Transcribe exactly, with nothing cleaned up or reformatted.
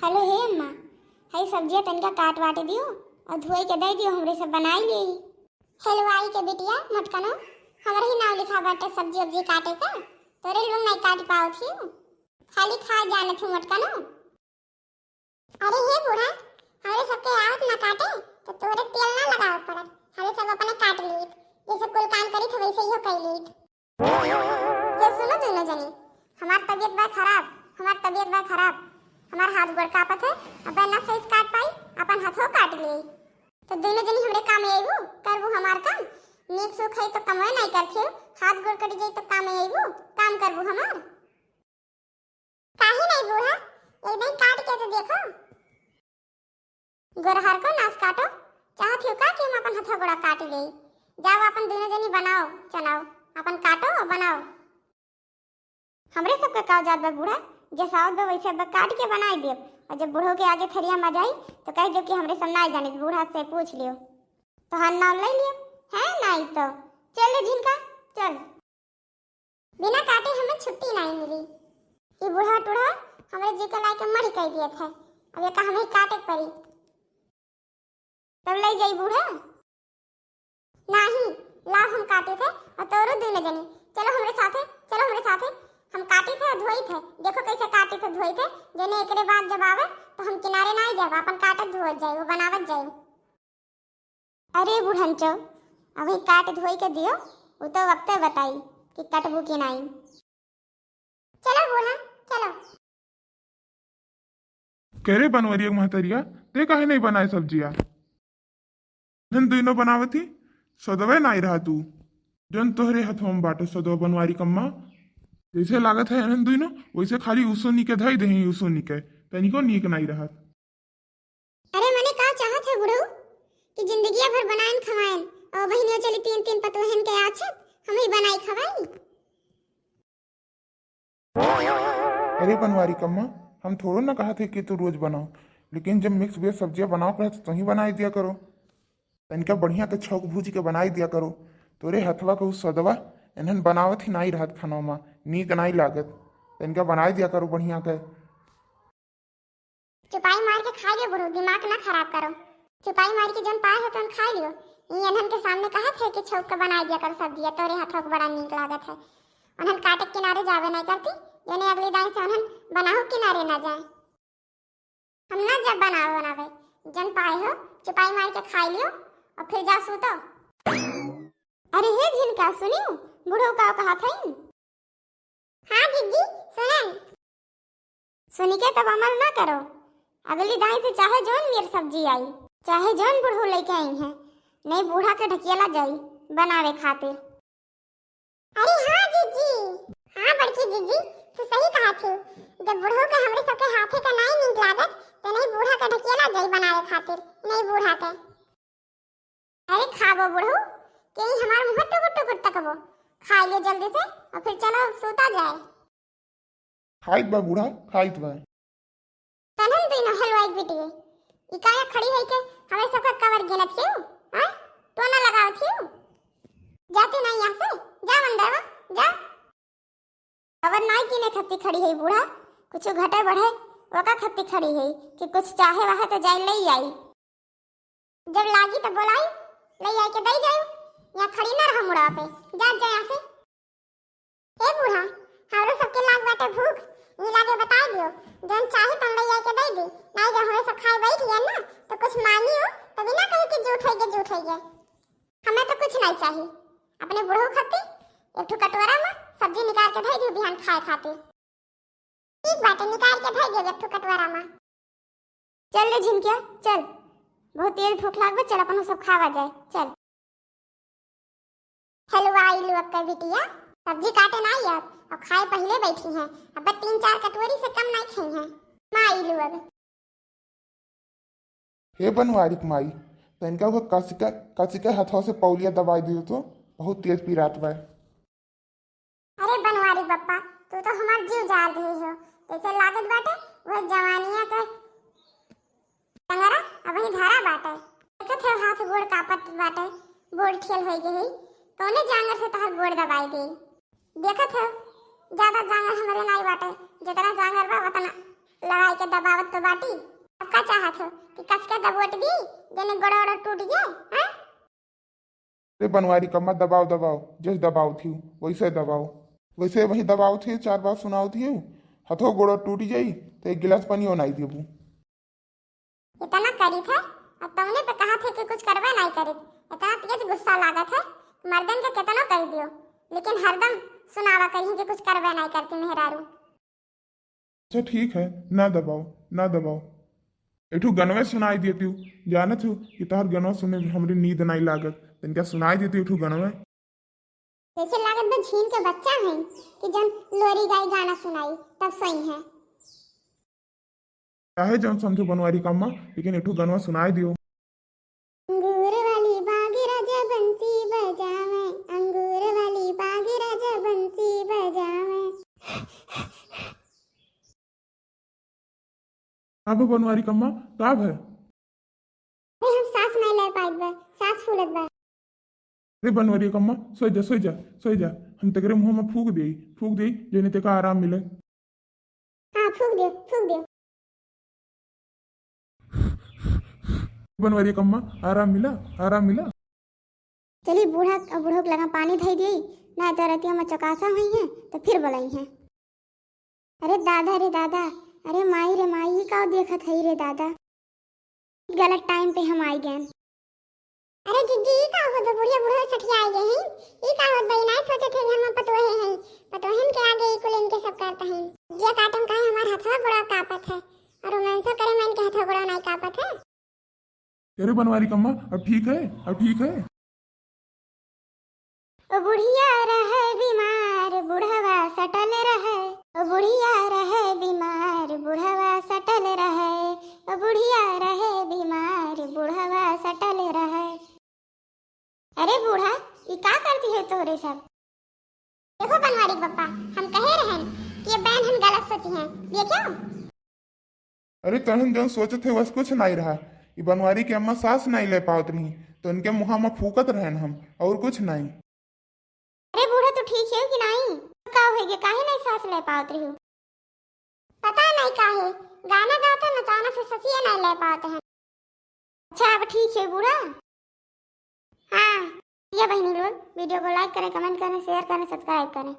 हेलो, हे अम्मा, हई सब्जिया तनिका काट वाट दियो और धोई के दे दियो, हमरे सब बनाई लेई। हेलो, आई के बिटिया, मोटकनो, हमरे ही नाव लिखा बाटे सब्जी उब्जी काटे का, तोरे लोग नहीं काट पावत ही, खाली खा जानत ही मोटकनो। अरे हे बूढ़ा, हमरे सबके आवत ना काटे, तो तोरे तेल ना लगावे पड़त, हमरे सब अपने काट लीत, जैसे कुल काम करी थे वैसे ही कर लीत। ये सुनो दोनों जनी, हमार तबीयत बा खराब, हमार तबीयत बा खराब, हमार हाथ गोड़ कांपत है, अब ना सही से काट पाई, अपन हाथों काट ले। तो दोनों जनी हमरे काम में अइबू, करबू हमार काम, नीक सुख है तो कमवे नहीं करथियो, हाथ गोड़ कट जाई तो काम में अइबू, काम करबू हमार। काहे नहीं बूढ़ा, एक दिन काट के तो देखो। गोरहर को नास काटो, चाहत हो का कि हम अपन हथवा गोड़ा काट लेई? जाओ अपन दोनों जनी बनाओ, चलाओ, अपन काटो और बनाओ। हमरे सबके का जात बा बूढ़ा, जैसा आवत बा वैसे अब काट के बनाई देब। और जब बूढ़ो के आगे थरिया में जाई तो कह देब कि हमरे सब नाई जानित, बूढ़ा से पूछ लियो। तो हर नाम ले लियो, है नाई तो चल रे झिनका, चल। बिना काटे हमें छुट्टी नहीं मिली। ई बूढ़ा टूढ़ा हमरे जी के लाइके मरी कह दिए थे। अब ये का हमें काटे के पड़ी। तब ले जाई बूढ़ा। नहीं, लाओ हम काटे थे और तोरो दुई जनी। चलो हमरे साथे, चलो हमरे साथे। हम काटे थे और धोई थे। देखो कैसे काटे थे, धोई थे। जने एकरे बाद जब आवे तो हम किनारे ना जाब, अपन काटत धोवत जाई, वो बनावत जाई। अरे बुढ़नचो, अभी काट धोई के दियो, उ तो वक्ते बताई कि कटबू कि नाई। चलो बूढ़ा, चलो। करे बनवरिया के महतरिया, ते काहे नहीं बनाए सब्जिया? हम दुइनो बनावत ही, सदवे नाई रहा तू। जौन तोहरे हथवा में बाटे सदवा बनवारी कम्मा। जैसे लागत है एनन दुइनो, वैसे खाली उसो निके धई देही, उसो निके। तनिको नीक नाई रहत। अरे मने का चाहत है बुढ़ऊ कि जिंदगिया भर बनाएन खवाएन और बहिनियों चली तीन तीन पतोहन के आछत हम ही बनाई खवाई। अरे बनवारी कम्मा, हम थोड़ो ना कहत है कि तू रोज बनाओ, लेकिन जब मिक्स वेज सब्जियां बनाओ कहे तो तुही बनाई दिया करो। तनिका बढ़िया के छौक भूज के बनाई दिया करो। तोरे हथवा के उ सदवा एनहन बनावत ही नाई रहत खानवा में, नीक नाई लागत। तनिका बनाई दिया करो बढ़िया के। चुपाई मार के खाई लियो बुढ़ऊ, दिमाग ना खराब करो। चुपाई मार के जौन पाए हो तौन खाई लियो। ई एनहन के सामने कहत है कि छौक के बनाई दिया करो सब्जिया, तोरे हथवा के बड़ा नीक लागत है। उन्हन काटे किनारे जावे नहीं करती, जौने अगली दाई से उन्हन बनाओ किनारे ना जाए। हम ना जब बनावे बनावे, जौन पाए हो चुपाई मार के खाई लियो और फिर जा सूतो। अरे हे झिनका, सुनियो बुढ़ऊ का कहत हईन। हाँ जिज्जी, सुनन। सुनी के तब अमल ना करो, अगली दाई से चाहे जौन मेर सब्जी आई, चाहे जौन बुढ़ऊ लेके आई है, नहीं बूढ़ा के ढकेला जाई बनावे खातिर। अरे हाँ जिज्जी, हाँ बड़की जिज्जी, तू सही कहत हू। जब बुढ़ऊ के हमरे सबके हाथे का नाई नीक लागत, तो नहीं बूढ़ा के ढकेला जाई बनावे खातिर, नहीं बूढ़ा के। अरे खाबो बुढ़ऊ, के ही हमार मुँह टुकुर टुकुर तकबो। खाई ले जल्दी से और फिर चलो सूता जाए। खाइत बा बूढ़ा, खाइत बा। तनन दुइनो हलवाई बिटिये, ई काहे खड़ी है के हमरे सबका कवर गिनत हियो? हाँ? टोना लगावत हियो? जाती नहीं यहाँ से, जा अंदर वा, जा। कवर नाई किने खत्ती खड़ी है बूढ़ा, कुछ घटे बढ़े, ओका खत्ती खड़ी है कि कुछ चाहे वाहे तो जाए ले आई। जब लागी तब बोलाई, ले आई के दई जाई, यहाँ खड़ी ना रहा मुड़वा पे, जा जा यहाँ से। ए बूढ़ा, हमरो सबके लाग बाटे भूख, ई लागे बताई दियो, जौन चाही तौन ले आई के दई दी, नाई जब हमरे सब खाए बैठ गए ना, तो कुछ मांगी हो, तो बिना कहे कि झूठ होई गे, झूठ होई गे। हमें तो कुछ नहीं चाही, अपने बुढ़ऊ खाती एक ठो कटोरा में सब्जी निकाल के धई दियो बिहान खाए खातिर। ठीक बाटे, निकाल के धई देब एक ठो कटोरा में। चल रे झिनकिया, चल, बहुत तेज भूख लागबे, चल अपन सब खावा जाए, चल। हेलो आई लोग के बिटिया, सब्जी काटे ना यार, और खाए पहले बैठी हैं, अब तीन चार कटोरी से कम नहीं खाई हैं। माँ आई लोग। हे बनवारी के माई, तनिका वो कसिका कसिका हथवा से पौलिया दबाई दियो तो, बहुत तेज पिरात बा। अरे बनवारी बप्पा, तू तो हमार जीव जाल रहे हो। जैसे लागत बाटे, वह जवानिया के टंगरा अबही धरा बाटे। देखत है हाथ गोड़ कांपत बाटे, गोड़ ठेल होई गई। कौने जांगर से तहर गोड़ दबाई गई? देखत है, ज्यादा जांगर हमरे नाई बाटे, जितना जांगर बा उतना लड़ाई के दबावत तो बाटी। अब का चाहत हो कि कस के दबोट दी, जेने गोड़ ओड़ टूट गए, हैं? अरे बनवारी कम्मा, दबाओ दबाओ, जैसे दबाओ थी वैसे दबाओ, वैसे वही दबाओ थी, चार बात सुनाओ थी। हथो गोड़ टूट जाई तो एक गिलास पानी ओनाई देबू। इतना करी थे और तमने पे कहा थे कि कुछ करबे नहीं करे। इतना तेज गुस्सा लागत है, मर्दन के कितनो कह दियो, लेकिन हरदम सुनावा करी कि कुछ करबे नहीं करती मेहरारू। अच्छा ठीक है, ना दबाओ, ना दबाओ। एठू गनवे सुनाई देती हूँ, जानत हूँ कि तोहर गनवा सुने में हमरी नींद नहीं लागत, तनिका सुनाई देती एठू गनवे। जैसे लागत बा झीन के बच्चा हैं कि जन लोरी गाई गाना सुनाई तब सही है। चाहे जौन समझो बनवारी कम्मा, लेकिन एठू गनवा सुनाई दियो। अंगूर वाली बागी राजा बंसी बजावे, अंगूर वाली बागी राजा बंसी बजावे। का भे बनवारी कम्मा, का भे? अरे हम सांस नहीं ले पाइत बा, सांस फूलत बा। अरे बनवारी कम्मा, सोई जा, सोई जा, सोई जा। हम तेकरे मुँह में फूक देई, फूक देई, जेने तेका आराम मिले। हाँ, फूक दियो, फूक दियो। बनवारी कम्मा, आराम मिला, आराम मिला। चली बूढ़ा, बूढ़ो के लगा पानी धई देई, ना तो रतिया में चौकासा हुई है तो फिर बोलाई है। अरे दादा रे दादा, अरे माई रे माई, ई का देखत हई रे दादा, गलत टाइम पे हम आई गए। अरे जीजी, ई का होत बा? बुढ़िया बुढ़वा सठिया आई गए हैं। ई का होत बा? ई नाय सोचत है कि हम पतोहे हैं। पतोहन के आगे ई कुल इनके सब करता है। जिया काटम काहे हमार हथवा गोड़ा कापत है, और रोमांसो करे में इनके हथवा गोड़ा नाय कापत है। अरे बनवारी कम्मा, अब ठीक है, अब ठीक है। ओ बुढ़िया रहे बीमार, बुढ़वा सटल रहे। ओ बुढ़िया रहे बीमार, बुढ़वा सटल रहे। ओ बुढ़िया रहे बीमार, बुढ़वा सटल रहे। अरे बूढ़ा, ई का करती है तोहरे सब? देखो बनवारी के पप्पा, हम कहे रहन कि ये बहन हम गलत सोची हैं, देखो। अरे तहन जौन सोचत है बस कुछ नहीं रहा। ई बनवारी के अम्मा सांस नहीं ले पावत रही, तो उनके मुँहा में फूकत रहन हम, और कुछ नहीं। अरे बूढ़ा, तू ठीक है कि नहीं? का हो गया, काहे नहीं सांस ले पावत रही हो? पता नहीं काहे गाना गावत है, नचाना से ससिए नहीं ले पावत है। अच्छा, अब ठीक है बूढ़ा। हाँ, ये बहनी लोग, वीडियो को like करें, कमेंट करें, शेयर करें, सब्सक्राइब करें।